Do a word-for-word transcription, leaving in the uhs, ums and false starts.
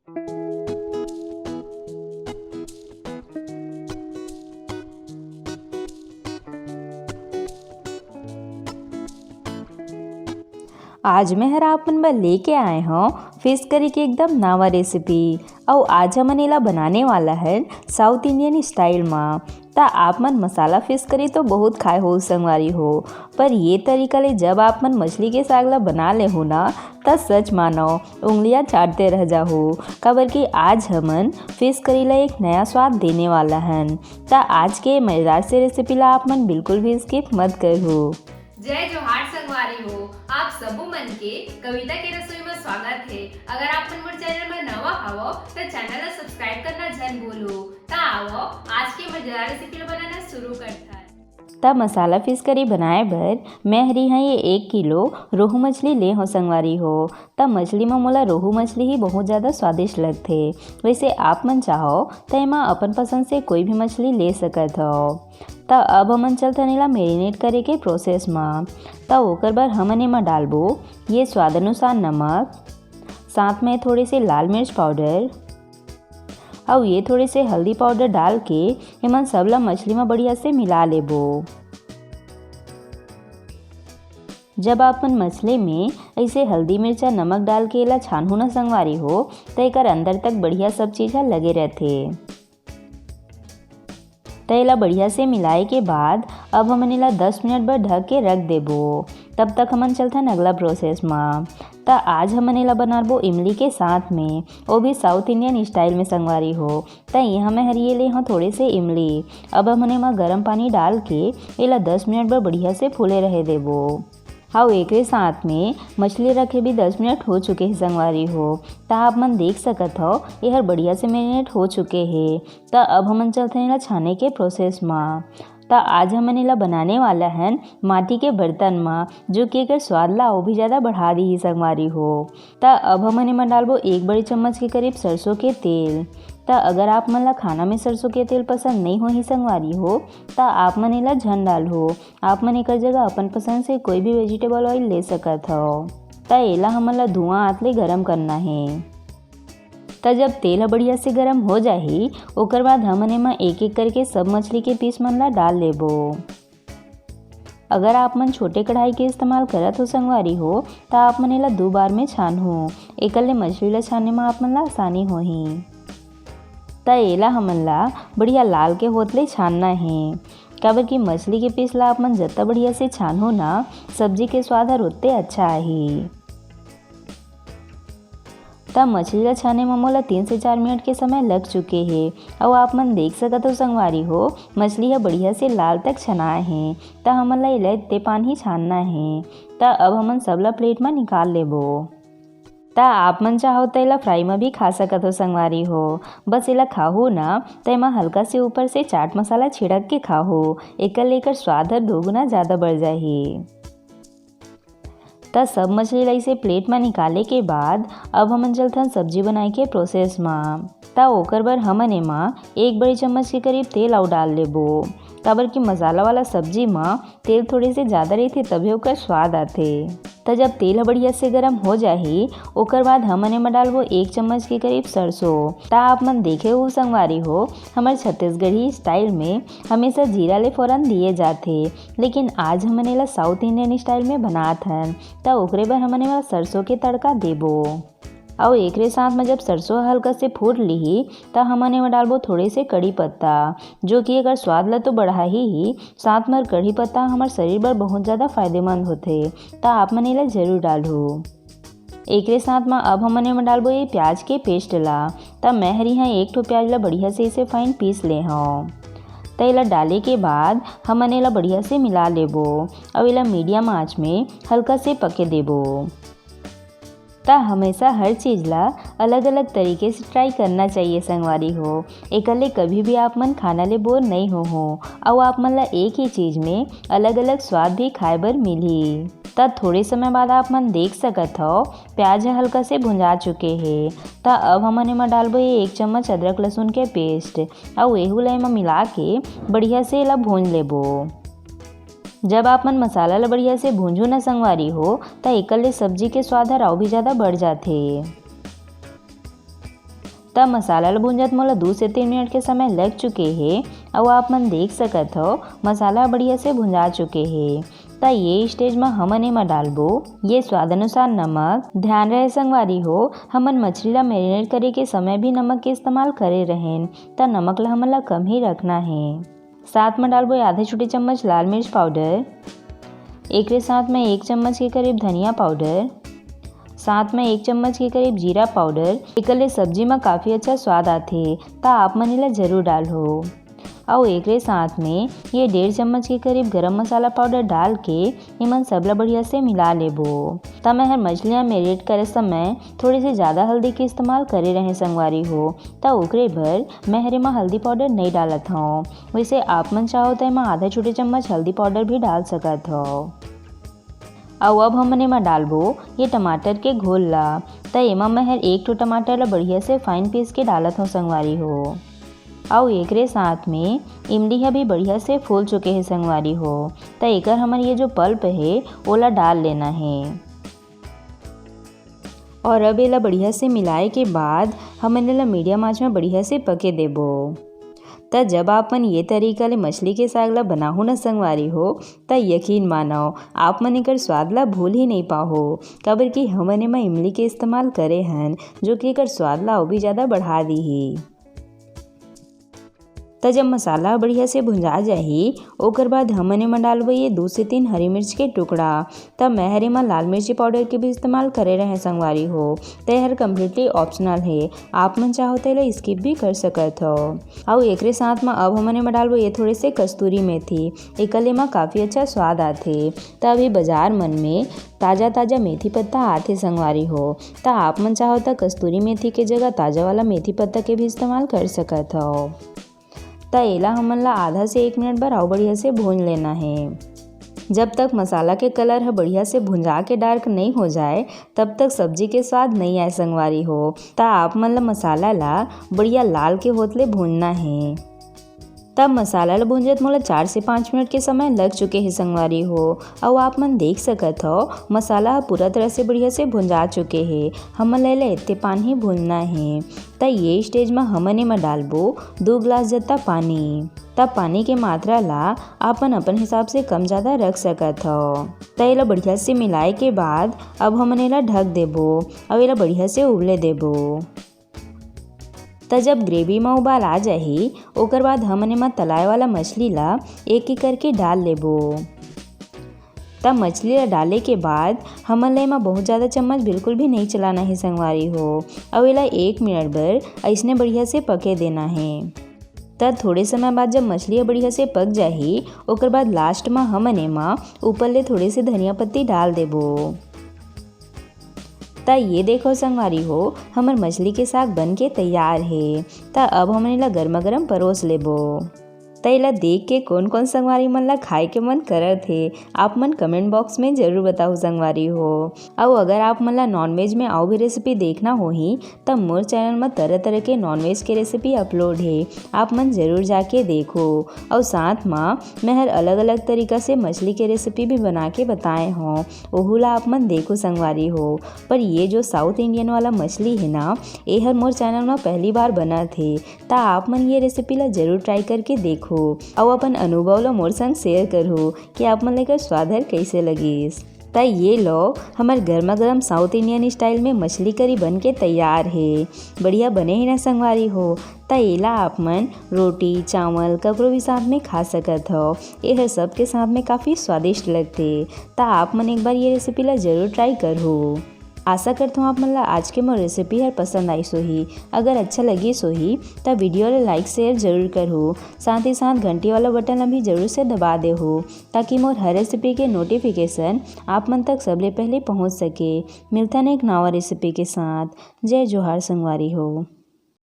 आज मैं हर आप मन बर लेके आए हौं फिश करी के एकदम नावा रेसिपी। अउ आज हमन एला बनाने वाला हन साउथ इंडियन स्टाइल मा। त आप मन मसाला फिश करी तो बहुत खाए हो संगवारी हो, पर ये तरीका ले जब आप मन मछली के साग ला बना ले हो ना, त सच मानो उंगलियां चाटते रह जाहू, काबर कि आज हमन फिश करी ला एक नया स्वाद देने वाला हन। त आज के मजेदार से रेसिपी ला आप मन बिल्कुल भी स्किप मत करहू। जय जोहार संगवारी हो, आप सबो मन के कविता के रसोई में स्वागत है। अगर आप मन मोर चैनल में नवा हवो त चैनल ला सब्सक्राइब करना झन भूलू। त आवो आज के मजेदार रेसिपी ला बनाना शुरू करथन। त मसाला फिश करी बनाए बर मैं हरी हाँ ये एक किलो रोहू मछली ले हो संगवारी हो। त मछली में मोला रोहू मछली ही बहुत ज़्यादा स्वादिष्ट लगथे। वैसे आप मन चाहो त एमा अपन पसंद से कोई भी मछली ले सकत हो। त अब हमन चलथन एला मैरिनेट करे के प्रोसेस मा। त ओकर बर हमन एमा डालबो ये स्वाद अनुसार नमक, साथ में थोड़े से लाल मिर्च पाउडर अउ ये थोड़े से हल्दी पाउडर डाल के एमन सब ला मछली मा बढ़िया से मिला लेबो। जब आप मन मछली में ऐसे हल्दी, मिर्चा, नमक डाल के एला छानहू न संगवारी हो, त एकर अंदर तक बढ़िया सब चीज ह लगे रहथे। त एला बढ़िया से मिलाए के बाद अब हमन एला दस मिनट बर ढक के रख देबो। तब तक हमन चलथन अगला प्रोसेस मा। त आज हमन एला बनाबो इमली के साथ में, वो भी साउथ इंडियन स्टाइल में संगवारी हो। त यहाँ मैं हर ये ले हूँ थोड़े से इमली। अब हमन एमा गरम पानी डाल के एला दस मिनट बर बढ़िया से फूले रहे देबो। अउ एकरे साथ में मछली रखे भी दस मिनट हो चुके हे संगवारी हो। त आप मन देख सकत हो, एहर बढ़िया से मैरिनेट हो चुके हे। त अब हमन चलथन एला छाने के प्रोसेस मा। त आज हमन एला बनाने वाला हन माटी के बर्तन मा, जो कि एकर स्वाद ला अउ भी ज़्यादा बढ़ा दिही संगवारी हो। त अब हमन एमा डालबो एक बड़ी चम्मच के करीब सरसों के तेल। त अगर आप मन ला खाना में सरसों के तेल पसंद नहीं होही संगवारी हो, त आप मन एला झन डालहू। आप मन एकर जगह अपन पसंद से कोई भी वेजिटेबल ऑयल ले सकत हव। त एला हमन ला धुआं आंच ले गरम करना हे। त जब तेल ह बढ़िया से गरम हो जाही, ओकर बाद हमन एमा एक-एक करके सब मछली के पीस मन ला डाल लेबो। अगर आप मन छोटे कढ़ाई के इस्तेमाल करत हो संगवारी हो, त आप मन एला दू बार में छानहू। एकर ले मछली ला छाने म आप मन ला आसानी होही। त एला हमन ला बढ़िया लाल के होत ले छानना हे, काबर कि मछली के पीस ला आप मन जत्ता बढ़िया से छानहू ना, सब्जी के स्वाद हर ओत्ते अच्छा आही। त मछली ला छाने म मोला तीन से चार मिनट के समय लग चुके हे। अउ आप मन देख सकत हो संगवारी हो, मछली ह बढ़िया से लाल तक छनाए हे। त हमन ला एला एत्ते पान ही छानना हे। त अब हमन सब ला प्लेट म निकाल लेबो। त आप मन चाहो त एला फ्राई म भी खा सकत हो संगवारी हो। बस एला खाहू ना, त एमा हल्का से ऊपर से चाट मसाला छिड़क के खाहू, एकर ले एकर स्वाद ह दो गुना ज्यादा बढ़ जाही। त सब मछली ला इसे प्लेट म निकाले के बाद अब हमन चलथन सब्जी बनाए के प्रोसेस म। त ओकर बर हमन एमा एक बड़ी चम्मच के करीब तेल अउ डाल लेबो, काबर कि मसाला वाला सब्जी म तेल थोड़े से ज्यादा रहिथे, तभे ओकर स्वाद आथे। त जब तेल ह बढ़िया से गरम हो जाही, ओकर बाद हमन एमा डालबो एक चम्मच के करीब सरसों। त आप मन देखे हो संगवारी हो, हमर छत्तीसगढ़ी स्टाइल में हमेशा जीरा ले फोरन दिए जाथे, लेकिन आज हमन एला साउथ इंडियन स्टाइल में बनात हन, त ओकरे बर हमन एमा सरसों के तड़का देबो। अउ एकरे साथ म जब सरसों ह हल्का से फूट लिही, त हमन एमा डालबो थोड़े से कड़ी पत्ता, जो कि एकर स्वाद ल तो बढ़ाही ही, साथ म कड़ी पत्ता हमर शरीर बर बहुत ज्यादा फायदेमंद होथे, त आप मन एला जरूर डालहू। एकरे साथ म अब हमन एमा डालबो ये प्याज के पेस्ट ला। त मैं हर इहाँ एक ठो प्याज ला बढ़िया से इसे फाइन पीस ले हव। त एला डाले के बाद हमन एला बढ़िया से मिला लेबो अउ एला मीडियम आंच में हल्का से पके देबो। त हमेशा हर चीज ला अलग-अलग तरीके से ट्राई करना चाहिए संगवारी हो। एकर ले कभी भी आप मन खाना ले बोर नइ होहू अउ आप मन ला एक ही चीज में अलग-अलग स्वाद भी खाए बर मिलही। त थोड़े समय बाद आप मन देख सकत हव, प्याज ह हल्का से भुंजा चुके हे। त अब हमन एमा डालबो ये एक चम्मच अदरक लहसुन के पेस्ट अउ एहू ला एमा मिला के बढ़िया से एला भूंज लेबो। जब आप मन मसाला ला बढ़िया से भूंजहू न संगवारी हो, त एकर ले सब्जी के स्वाद हर अउ भी ज्यादा बढ़ जाथे। त मसाला ल भूंजत मोला दू से तीन मिनट के समय लग चुके हे। अउ आप मन देख सकत हव, मसाला बढ़िया से भुंजा चुके हे। त ये स्टेज म हमन एमा डालबो ये स्वाद अनुसार नमक। ध्यान रहे संगवारी हो, हमन मछली ला मैरिनेट करे के समय भी नमक के इस्तेमाल करे रहेन, त नमक ला हमन ला कम ही रखना हे। साथ म डालबो आधे छोटे चम्मच लाल मिर्च पाउडर, एकरे साथ म एक चम्मच के करीब धनिया पाउडर, साथ म एक चम्मच के करीब जीरा पाउडर। एकर ले सब्जी म काफ़ी अच्छा स्वाद आथे, त आप मन एला जरूर डालहू। अउ एकरे साथ में ये डेढ़ चम्मच के करीब गरम मसाला पाउडर डाल के एमन सब ला बढ़िया से मिला लेबो। त मैं हर मछली ला मैरिनेट करे समय थोड़े से ज़्यादा हल्दी के इस्तेमाल करे रहें संगवारी हो, त ओकरे बर मैं हर एमा हल्दी पाउडर नइ डालत हौं। वैसे आप मन चाहो त एमा आधा छोटे चम्मच हल्दी पाउडर भी डाल सकत हव। अउ अब हमन एमा डालबो ये टमाटर के घोल ला। त एमा मैं हर एक ठो टमाटर ला बढ़िया से फाइन पीस के डालत हौं संगवारी हो। अउ एकरे साथ में इमली ह भी बढ़िया से फूल चुके हे संगवारी हो। त एकर हमर ये जो पल्प हे, ओला डाल लेना हे। और अब एला बढ़िया से मिलाए के बाद हमन एला मीडियम आंच में बढ़िया से पके देबो। त जब आप मन ये तरीका ले मछली के साग ला बनाहू न संगवारी हो, त यकीन मानव, आप मन एकर स्वाद ला भूल ही नहीं पाहो, काबर कि हमन एमा इमली के इस्तेमाल करे हन, जो कि एकर स्वाद ला अउ भी ज़्यादा बढ़ा दीही। त जब मसाला बढ़िया से भुंजा जाही, ओकर बाद हमन एमा डालबो ये दू से तीन हरी मिर्च के टुकड़ा। त मैं हर एमा लाल मिर्ची पाउडर के भी इस्तेमाल करे रहें संगवारी हो, त ये हर कम्प्लीटली ऑप्शनल हे, आप मन चाहो त एला स्किप भी कर सकत हव। अउ एकरे साथ म अब हमन एमा डालबो ये थोड़े से कस्तूरी मेथी, एकर ले एमा काफ़ी अच्छा स्वाद आथे। त अभी बाजार मन में ताज़ा ताज़ा मेथी पत्ता आथे संगवारी हो, त आप मन चाहो त कस्तूरी मेथी के जगह ताज़ा वाला मेथी पत्ता के भी इस्तेमाल कर सकत हव। त एला हमन ला आधा से एक मिनट बर अउ बढ़िया से भूंज लेना हे। जब तक मसाला के कलर ह बढ़िया से भुंजा के डार्क नइ हो जाए, तब तक सब्जी के स्वाद नइ आए संगवारी हो। त आप मन ला मसाला ला बढ़िया लाल के होत ले भूंजना हे। तब मसाला ला भूंजत मोला चार से पाँच मिनट के समय लग चुके हे संगवारी हो। अउ आप मन देख सकत हव, मसाला ह पूरा तरह से बढ़िया से भुंजा चुके हे। हमन ला एला एते पान ही भूंजना हे। त ये स्टेज म हमन एमा डालबो दू गिलास जत्ता पानी। त पानी के मात्रा ला अपन अपन हिसाब से कम ज़्यादा रख सकत हव। त एला बढ़िया से मिलाए के बाद अब हमन एला ढक देबो अउ एला बढ़िया से उबले देबो। त जब ग्रेवी म उबाल आ जाही, ओकर बाद हमन एमा तलाए वाला मछली ला एक एक करके डाल लेबो। त मछली ला डाले के बाद हमन ला एमा बहुत ज़्यादा चम्मच बिल्कुल भी नहीं चलाना हे संगवारी हो, अउ एला एक मिनट बर अइसने बढ़िया से पके देना हे। त थोड़े समय बाद जब मछली ह बढ़िया से पक जाही, ओकर बाद लास्ट म हमन एमा ऊपर ले थोड़े से धनिया पत्ती डाल देबो। त ये देखो संगवारी हो, हमर मछली के साग बन के तैयार हे। त अब हमन एला गरमा गरम परोस लेबो। त एला देख के कोन कोन संगवारी मन ला खाए के मन करत हे, आप मन कमेंट बॉक्स में जरूर बताहू संगवारी हो। अउ अगर आप मन ला नॉनवेज में अउ भी रेसिपी देखना होही, त मोर चैनल म तरह तरह के नॉनवेज के रेसिपी अपलोड हे, आप मन जरूर जाके देखो। अउ साथ म मैं हर अलग अलग तरीका से मछली के रेसिपी भी बना के बताए हौं, ओहू ला आप मन देखो संगवारी हो। पर ये जो साउथ इंडियन वाला मछली हे ना, ए हर मोर चैनल म पहली बार बनत हे, त आप मन ये रेसिपी ला जरूर ट्राई करके देखो अउ अपन अनुभव ला मोर संग शेयर करहू कि आप मन ला एकर स्वाद हर कैसे लगिस। त ये लो, हमर गर्मा गर्म साउथ इंडियन स्टाइल में मछली करी बन के तैयार हे। बढ़िया बने हे ना संगवारी हो? त एला आप मन रोटी, चावल, ककरो भी साथ में खा सकत हव। ए हर सबके साथ में काफ़ी स्वादिष्ट लगथे। त आप मन एक बार ये रेसिपी ला जरूर ट्राई करहू। आशा करत हूँ आप मन ला आज के मोर रेसिपी हर पसंद आइस होही। अगर अच्छा लगिस होही त वीडियो ला लाइक शेयर जरूर करहू, साथ ही साथ घंटी वाला बटन ला भी जरूर से दबा देहू, ताकि मोर हर रेसिपी के नोटिफिकेशन आप मन तक सबले पहले पहुँच सके। मिलथन एक नवा रेसिपी के साथ। जय जोहार संगवारी हो।